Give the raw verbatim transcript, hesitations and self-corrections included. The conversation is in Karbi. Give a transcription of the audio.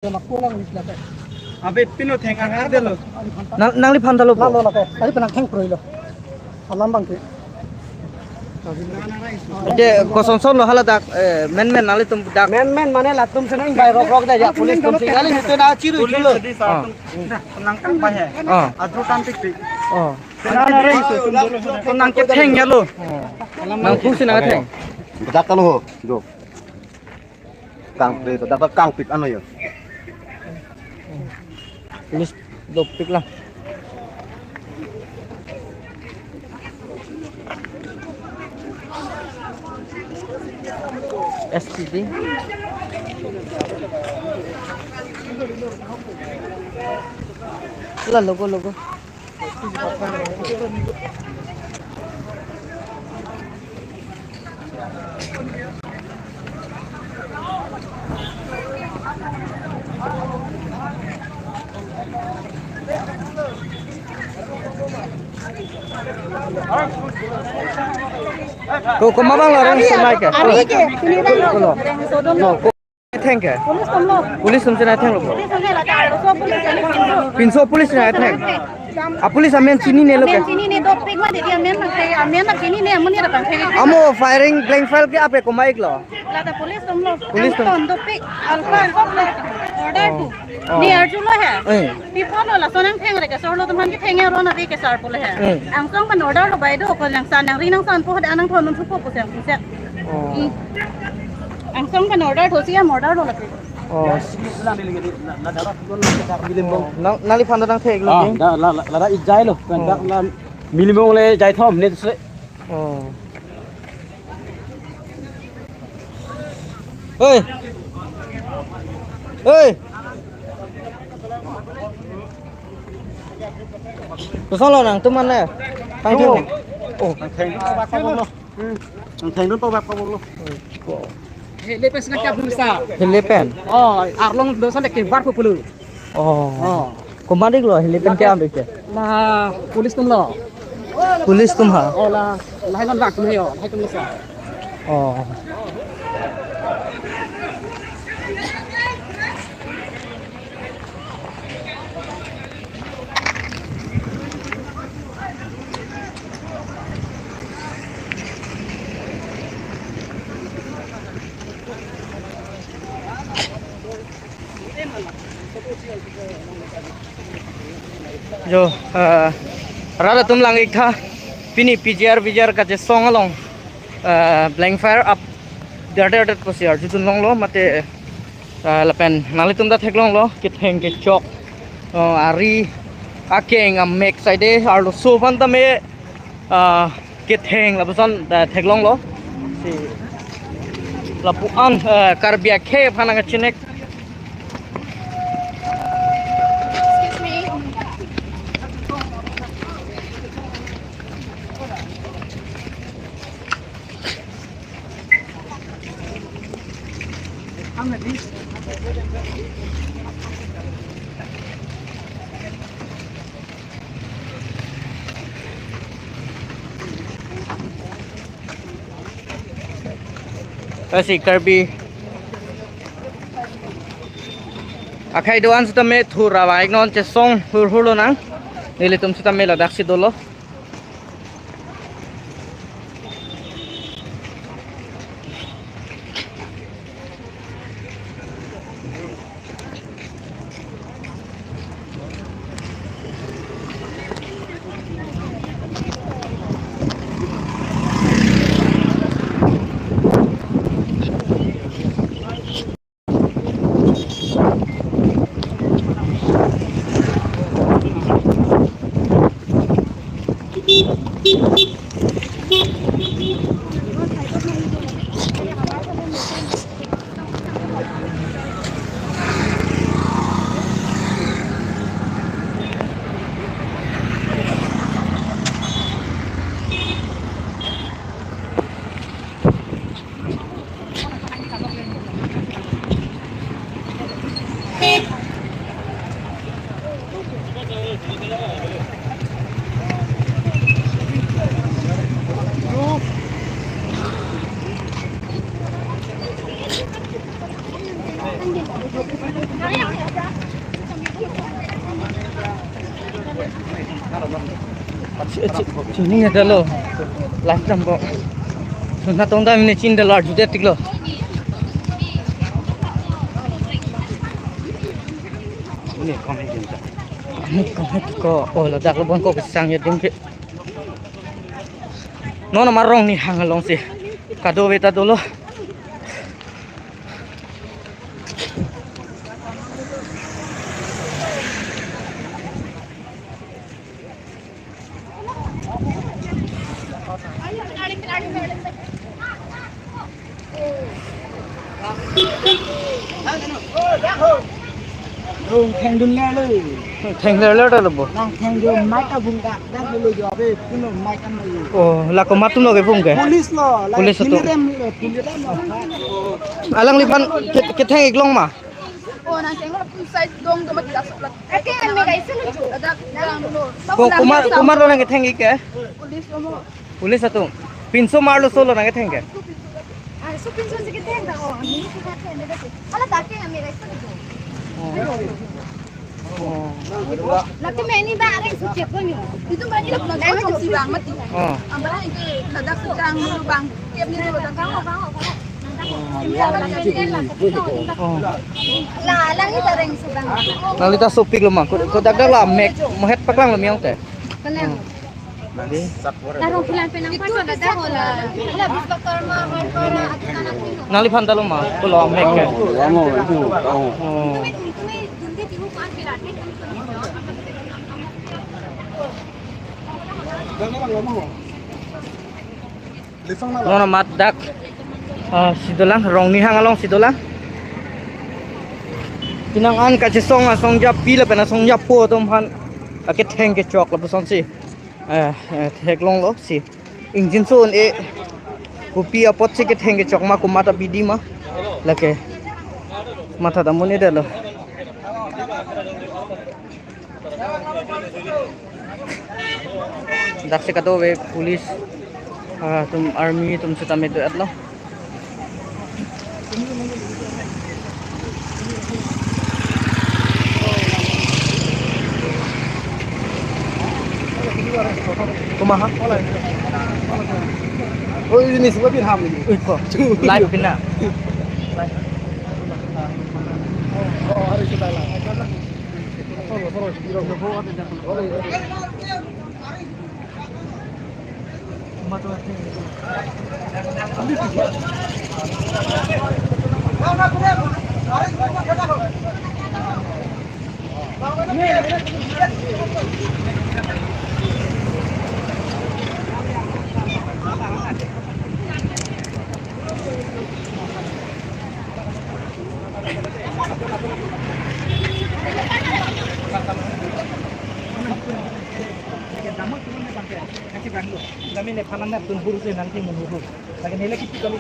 Abe pino theng ang ardelo. Nang, nangliphan ta lo po? Lalo lake. Ari penang theng kroilo. Alam bang ke. Ante kosonson lo hala dak, eh, menmen nanglitum dak. Menmen mane latum senang bai rok rok da ya, police tum sing kali itu na chiru chiru. Police di sa tum. Nang kang bai he. Ah. Adru tam tik tik. Oh. Tum nang ketheng ya lo. Nang pusi nang ketheng. Dak kalo ho. Jo. Kangpre to, dak kangpik ano yo. Police dopik lang. S P D. Lah, logo, logo. Ko, komat abang lo, reng semai ke? Ari ke, sini bang. Ko lo. Reng sodom lo. Theng ke? Police atum lo. Police atum si nangtheng lo. Police atum lo, ta arloso police atum lo. Pinso police nangtheng. A police amen chinine lo ke? Amen chinine, dopik ma dei, amen nangtheng, amen nang chinine, amonit nangtheng. Amo firing blank fire ke ape komat lo? Lata police atum lo. Police atum. Ton dopik, alpha, alpha, order tu. Oh. Ne arjulo he. Eh. Pi apot lo lason nangtheng re ke, sor lo teman ketheng ya ron ari ke sar pule he. Eh. Angsong pen order lo bai do, ko nangsan nangri nangsan po, ada nangthondun thupo pu seng pu seng. Oh. Hmm. Angsong pen order thosi ya order lo lake. Oh. Nang, nangliphan ta nangthek lo. Ah, ke? Da, la, la, la, da ijai lo. Kan dak la milimong le jai thom ne se. Oh. Hei. Hei. Koson lo nangtum mane? Pangtheng. Oh. Nangtheng. Nangtheng dun pabak pabak lo. Helepen sina kap dun sa. Helepen. Oh, arlong dun sa lek kebar pupulu. Oh. Oh. Komat lo helepen ke ambil ke? La police atum lo. Police atum ha? Oh, la, lahai non bak atum he yo, lahai atum lo sa. Oh. Jo, eh, rat atum lang-ik tha, pini P G R, P G R kachesong along, eh, blank fire up, der der der pusi arjudun longlo, mate, eh, lapen nanglitum ta theklonglo, ketheng kechok, eh, ari akeng amek side arloso aphan tame, ah, ketheng lapuson, ah, theklonglo. Si lapu-an, ah, Karbi akhei aphan nangkachinek. Excuse me. Lasi Karbi akhei do-an sitame thur avai non chesong hurhur lonang. Nelitum sitame ladak si dolo. Chi-, chi-, chini ya dalo. Live dam bo. Suna tong dam ne chin dalo arju det tiklo. Ini kami jinta. Ini kami ko, oh, ladak lo bon ko kesang ya dim ke. Non amar Rongnihang alongsi kadokave ta dolo. Nang thengdun le le. Thengdun le le bo. Nang thengdun mai ta bung dak dak lo jo be puno mai ta mai. Oh, la komat atum lo kevung ke? Police lo, la Police atum. Rem lo, police lo. Alangliphan ke-, ketheng-ik long ma? Oh, nang thenglo pun size dong do mat dak sebelah. Ake ame guys lo jo. Dak dang lo. Ko-, komat, komat lo nangketheng-ik ke? Police lo mo. Police atum. Pinso marlo solo nangketheng ke? Ah, so pinso si ketheng ta, oh, ini si ketheng ta si. Ala dak ke ame guys lo jo. Oh. Oh. Laki meni ba areng sucet ko nyo. Itu ba ni la pulang si bang mati. Oh. Ambara ini ladak sedang dulu bang. Tiap ni dulu bang. Oh. La, la ni areng sedang. Nangli ta sopik lo ma. Ko, ko dak dak la mek mohet paklang lo miang te. Kelang. Nangli? Tarong philan penang paso dada hola. Hola, bis bakar ma, har para, atu tanak ni. Nangli phan ta lo ma, pulo mek ke. Amo, itu, amo. Oh. Tumi, tumi, tumi, tumi, tumi, tumi, tumi. Non amat dak, ah, si dolang, Rongnihang alongsi dolang. Penang an kachesong asong japi lapen asong japo atum aphan aketheng kechok lapusonsi. Eh, eh, theklonglo si. Ingjinso un-e kopi apotsi ketheng kechok ma, komat abidi ma. Lake matha ta amonit detlo. Daksi kadokave police, ah, atum army atum sitame do-etlo. Komaha? Oh, ini semua bin ham ini. Ui, ko. Live pina. Oh, hari kita live. Kami ne phanan na tun buru se nang ti mun buru. Lagi nila kipi kami.